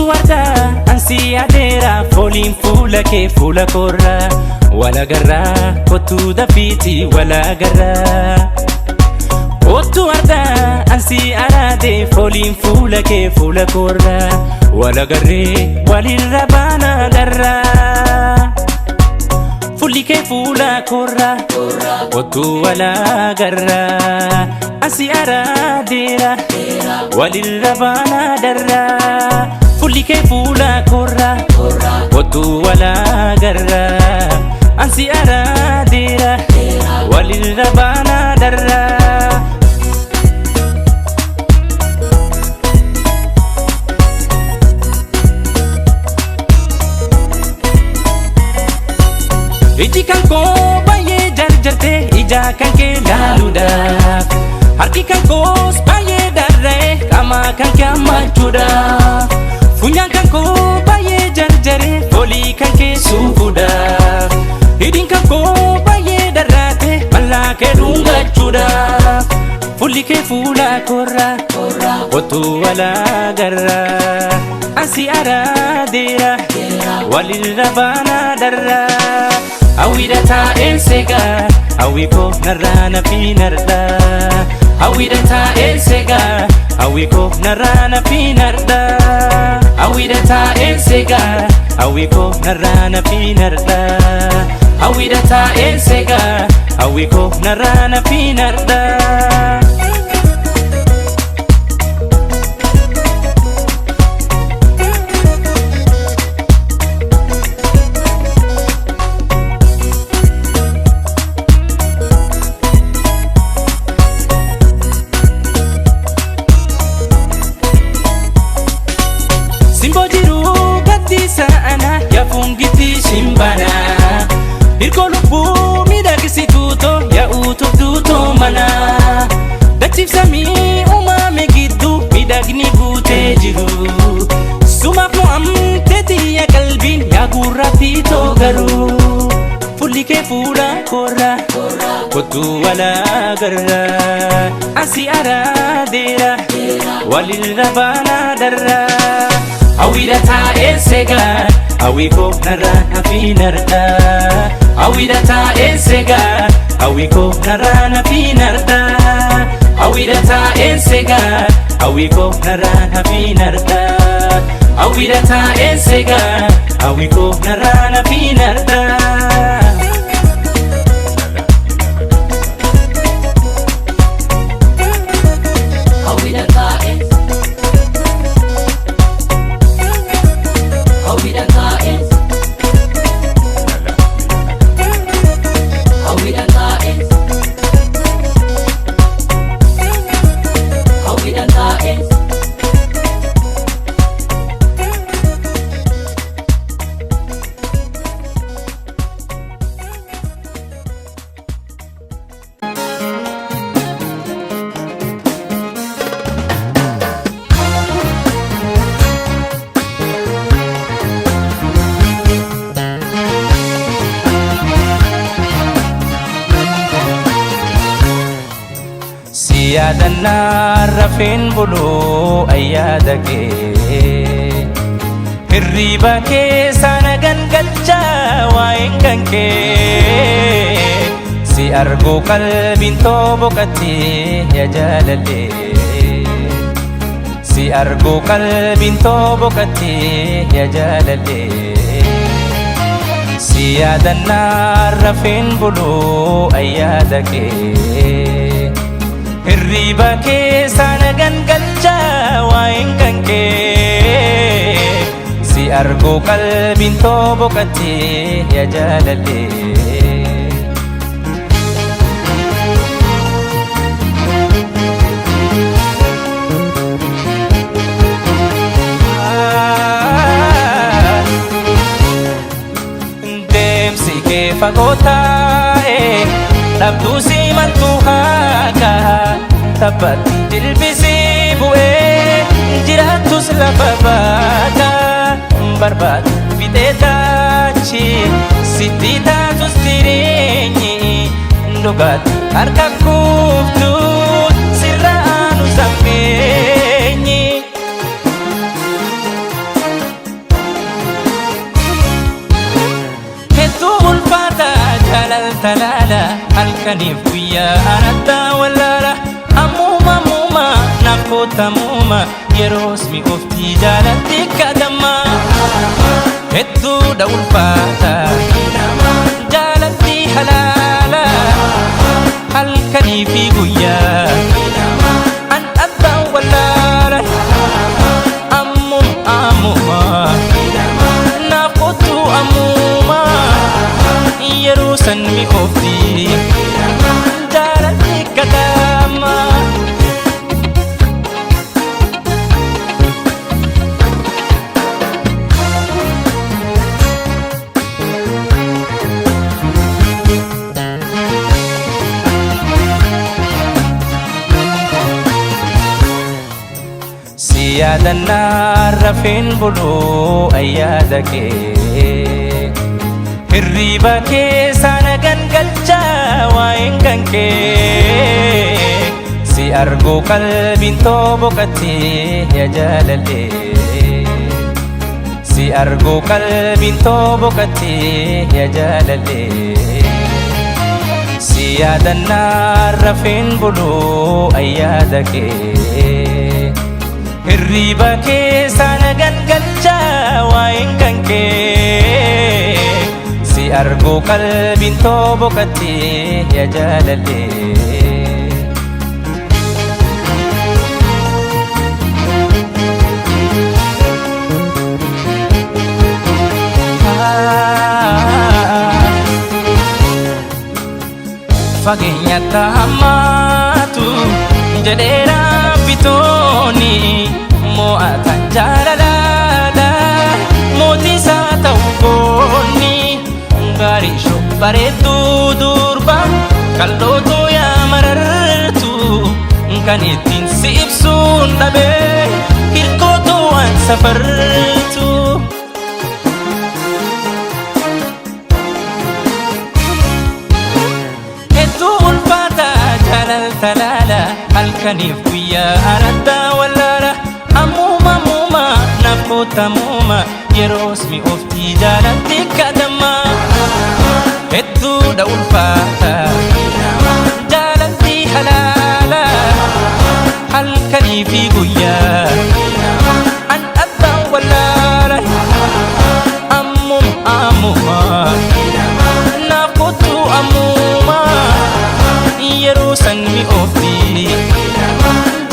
Kottu wardaa ansi adeera fooliin fuula kee fuula koorraa walagarraa kottu dafiiti walagarraa. Kottu wardaa ansi araade fooliin fuula kee fuula koorraa walagarree walirra baana darraa. Fuulli kee fuula koorraa kottu walagarraa ansi araadeera walirra baana darraa. Fuulli kee fuula koorraa kottu walagarraa ansi araadeera walirra baana darraa. Iji kan koo baay'ee jarjartee ija kan kee laaluudhaaf harki kan koos baay'ee darra'ee qaama kan kee hammachuudhaaf funyaan kan koo baay'ee jarjaree foolii kan kee suufuudhaaf hidhiin kan koo baay'ee darraatee mallaa kee dhungachuudhaaf fuulli kee fuula koorraa kottu walagarraa ansi araadeera walirra baana darraa. Hawwiidha taa'een seegaa hawwi koo narraa na fiinarraa. Hawwiidha taa'een seegaa hawwi koo narraa na fiinarraa. Hawwiidha taa'een seegaa hawwi koo narraa na fiinarraa. Hawwiidha taa'een seegaa hawwi koo narraa na fiinarraa. Simboo jiruu gaddisa ana yaafungiti shimbana. Hirkoo lubbuu miidhagsituu too yaa'uutuuf duutoo mana. Dachiifsamii uumame gidduu miidhagni guutee jiru. Sumaaf mo'amtee xiyya qalbiin yaa gurraattii too garuu. Fuulli kee fuula koorraa kottu walagarraa ansi araadeera walirra baana darraa. Hawwiidha taa'een seegaa hawwi koo narraa na fiinarraa. Hawwiidha taa'een seegaa hawwi koo narraa na fiinarraa. Hawwiidha taa'een seegaa hawwi koo narraa na fiinarraa. Hawwiidha taa'een seegaa hawwi koo narraa na fiinarraa. Hawwiidha taa'e. Hawwiidha taa'e. Hawwiidha taa'e. Hawwiidha taa'e. Si yaadannaa rafeen buluu ayyaada kee hirriiba keessa na gangalchaa waa'een kan kee si arguu qalbiin too boqottee yaa jaalallee si arguu qalbiin too boqottee yaa jaalallee si yaadannaa rafeen buluu ayyaada kee hirriiba keessa na gangalchaa waa'een kan kee si arguu qalbiin too boqottee yaa jaalallee. Deemsi kee fagoo taa'e dhabduu si maltu haaka taphatti jilbisii bu'ee jiraattus lafa baata barbaadu fixee taachi sitti taatus jireenyi dhugaatti harka kuuftu sirra aanu sammeenyi. talaala halkaniif guyyaa anattaa wallaala ammuma ammuma naaf kootamuuma yeroos mi'ooftii jaalalti kadhamma hedduudha ulfaata jaalalti halaala halkanii fi guyyaa an abbaan wallaala ammuma ammuma naaf kootu ammuma yeroo san mi'oofti jaalalti kadhamma. Si yaadannaa rafeen buluu ayyaada kee Hirriba keessa na gangalchaa waa'een kan kee Si arguu qalbiin too boqottee yaa jaalallee Si arguu qalbiin too boqottee yaa jaalallee Si yaadannaa rafeen buluu ayyaada kee Hirriba keessa na gangalchaa waa'een kan kee Si arguu qalbiin too boqottee yaa jaalallee. Fageenyatti hammaatu jedheera bitooni mo'atan jaalalaadha mootii isaa ta'u goonni gaarii bareedduu durba qal'ootu yaa marartu kan ittiin si ibsuun dhabee hirkootu waan safartu. Hedduu ulfaata jaalaltalaala halkaniif guyyaa anattaa wallaala ammuma ammuma naaf kootamuuma yeroos mi'ooftii jaalalti kadhamma hedduudha ulfaata jaalalti halaala halkanii fi guyyaa an abbaan wallaala ammuma ammuma naaf kootu ammuma yeroo san mi'oofti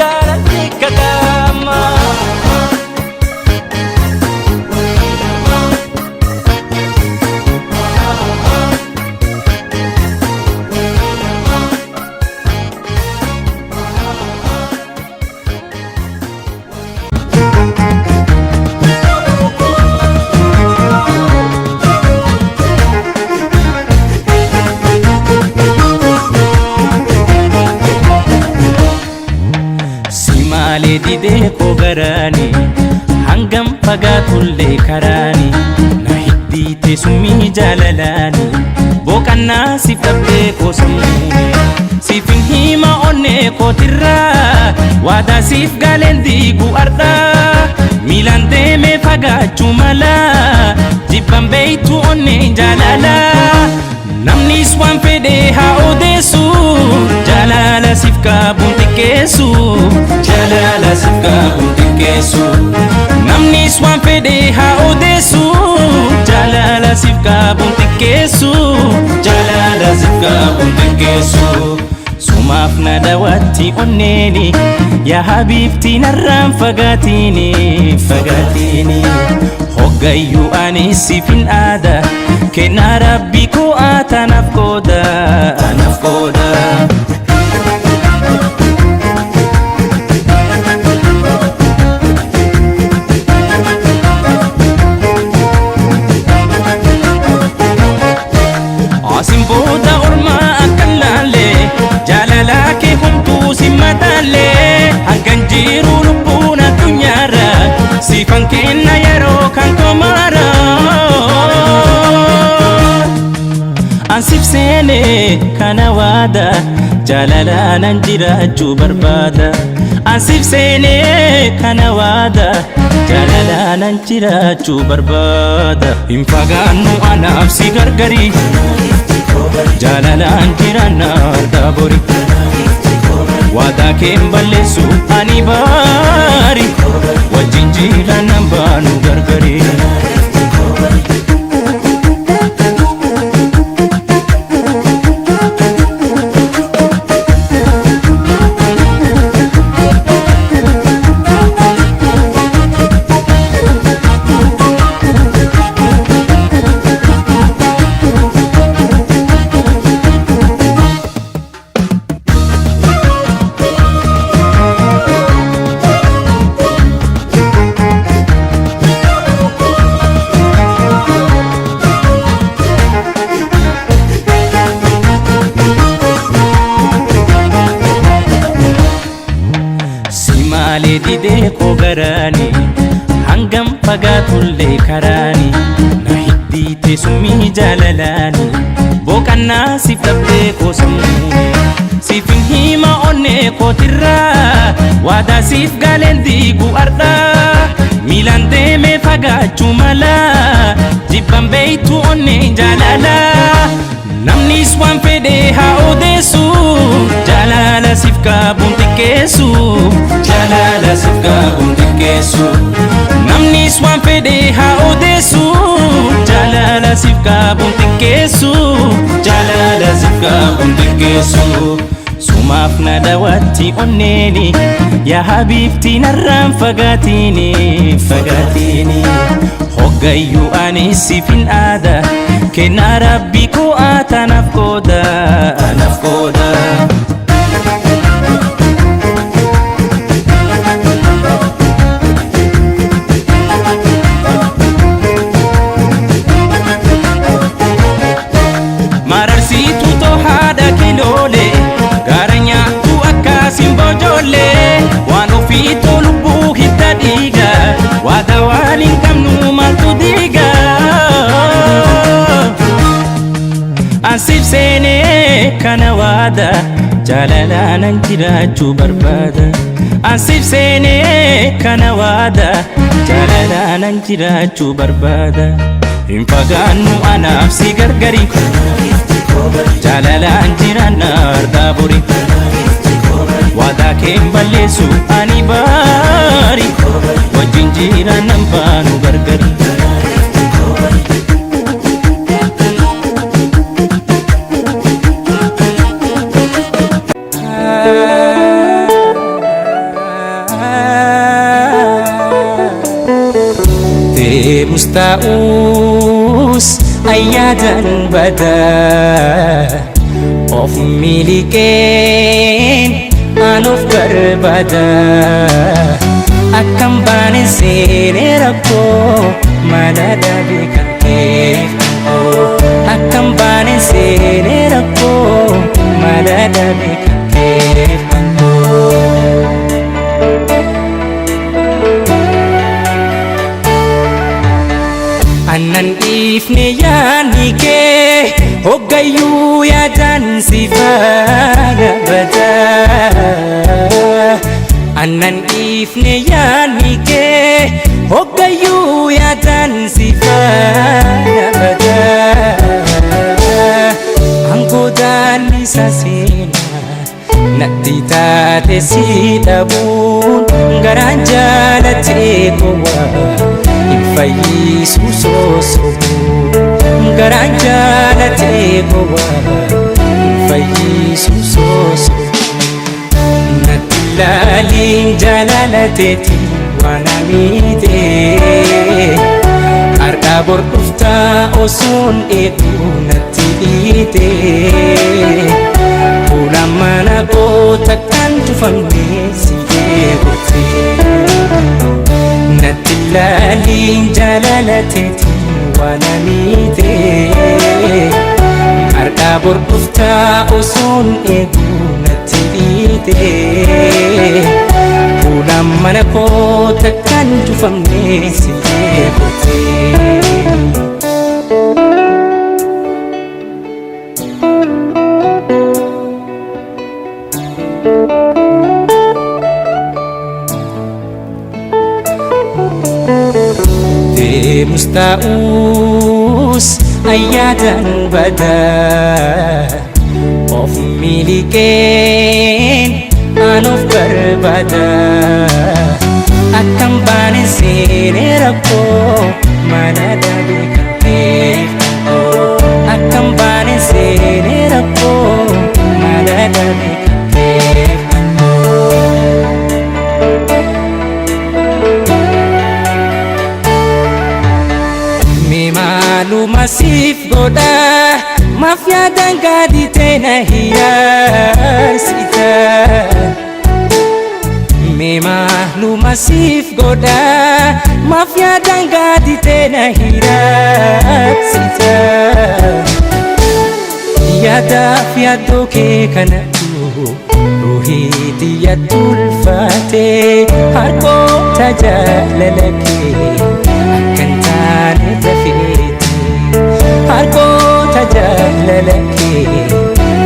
jaalalti kadhamma. Si maalee didee koo garaani hangam fagaatullee karaani na hiddiite summii jaalalaani boqannaa siif dhabdee koo sammuuni siifin hima onnee kootirraa waadaa siif galeen diigu ardhaa miilaan deemee fagaachuu mala jibban beeytu onnee jaalalaa Namnis waan fedhe haa odeessu jaalala siif qabuun xiqqeessu jaalala siif qabuun xiqqeessu Namnis waan fedhe haa odeessu jaalala siif qabuun xiqqeessu jaalala siif qabuun xiqqeessu Sumaaf na daawwatti onneeni yaa habiibti narraan fagaatiini fagaatiini hoggayyuu ani siifin aada kennaa rabbii koo atanaaf qooda anaaf qooda. Asin booda ormaa akkan laalle jaalala kee homtuu si madaalle hangan jiru lubbuun addunyaarra siifan kenna yeroo kan komaara. Ansif seene kana waada jaalalaanan jiraachuu barbaada. Ansif seene kana waada jaalalaanan jiraachuu barbaada. Hin fagaannu anaaf si gargari. Jaalalaan jiraanna ardaa bori. Waadaa keen balleessu ani baari. Wajjin jiraanna baanu gargari. Si maalee didee koo garaani hangam fagaatullee karaani na hiddiite summii jaalalaani boqannaa siif dhabdee koo sammuuni siifin hima onnee kootirraa waadaa siif galeen diigu ardhaa miilaan deemee fagaachuu mala jibban beeytu onnee jaalalaa. Namnis waan fedhe haa odeessu jaalala siif qabuun xiqqeessu jaalala siif qabuun xiqqeessu. Namnis waan fedhe haa odeessu jaalala siif qabuun xiqqeessu jaalala siif qabuun xiqqeessu. Sumaaf na daawwatti onneeni yaa habiibti narraan fagaatiini fagaatiini. Hoggayyuu ani siifin aada kennaa rabbii koo atanaaf qooda anaaf qooda. Mararsiituu too haadha kiloolee gaara nyaattu akkasiin bojoollee waan ofiitu lubbuu hidda dhiiga waada waan hin qabnu maaltu diiga. Ansiif seenee kana waada jaalalaanan jiraachuu barbaada. Ansiif seenee kana waada jaalalaanan jiraachuu barbaada. Hin fagaannu anaaf si gargari jaalalaan jiraanna ardaa bori. Waadaa keen balleessu ani baari wajjin jiraannan baanu gargari. Deemus ta'us ayyaadan badaa of miliqeen an of barbaada akkam baane seenee rakkoo mala dhabe kan keef akkam baane seenee rakkoo mala dhabe kan keef. Annan dhiifne yaadni kee hoggayyuu yaadaan si faana badaa. Annan dhiifne yaadni kee hoggayyuu yaadaan si faana badaa. Angoodaan isa seenaa natti taate si dhabuun garaan jaalatee kowwaa. Fayyisu sosobu garaan jaalatee gowwaa fayyisu sosobu natti laaliin jaalalateeti waan amiite har'aa bor dhuftaa osoon eeguu natti dhiite fuula mana koo takkaan cufamne si eegutte. Natti laaliin jaalalateeti waan amiite har'aa bor dhuftaa osoon eeguu natti dhiite fuula mana koo takkaan cufamne si eegutte. Deemus ta'us Ayyaadan bada of miliqeen an of barbaada. Akkam baane seenee rakkoo mana dhabe kan ta'eef, akkam baane seenee rakkoo mana dhabe kan ta'eef. Mee maaluma siif godha, maaf yaadaan gaaditee na hiyaarsita? Mee maaluma siif godha, maaf yaadaan gaaditee na hiyaarsita? Yaadaaf yaaddoo kee kanatu ruhii xiyya tulfaate, harkoota jaalala kee akkan taane tafeete, harkoota jaalala kee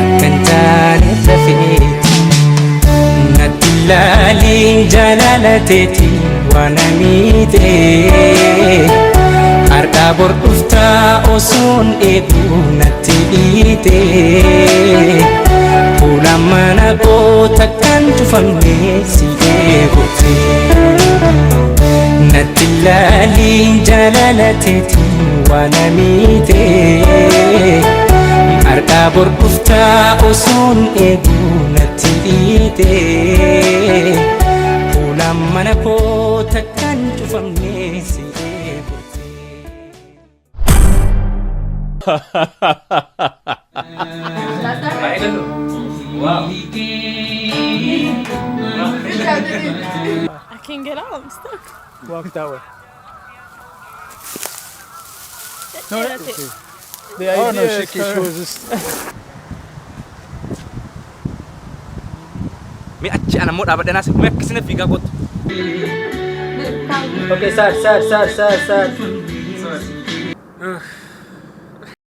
akkan taane tafeete. Natti laaliin jaalala teeti waan amiite, har'aa bor dhuftaa osoon eeguu natti dhiite. Fuula mana koo takkaan cufamne si eeguute. Natti laaliin jaalala teeti waan amiite, har'aa bor dhuftaa osoon eeguu natti dhiite. Fuula mana koo takkaan cufamne si eeguute. I can't get out. I'm stuck. Walk that way. No, that's it. The idea Oh no, is she was just. Mee achi ana immoo dhaabadhee naas mee akkasina fiigaa kottu. Okay, sir, sir, sir, sir, sir.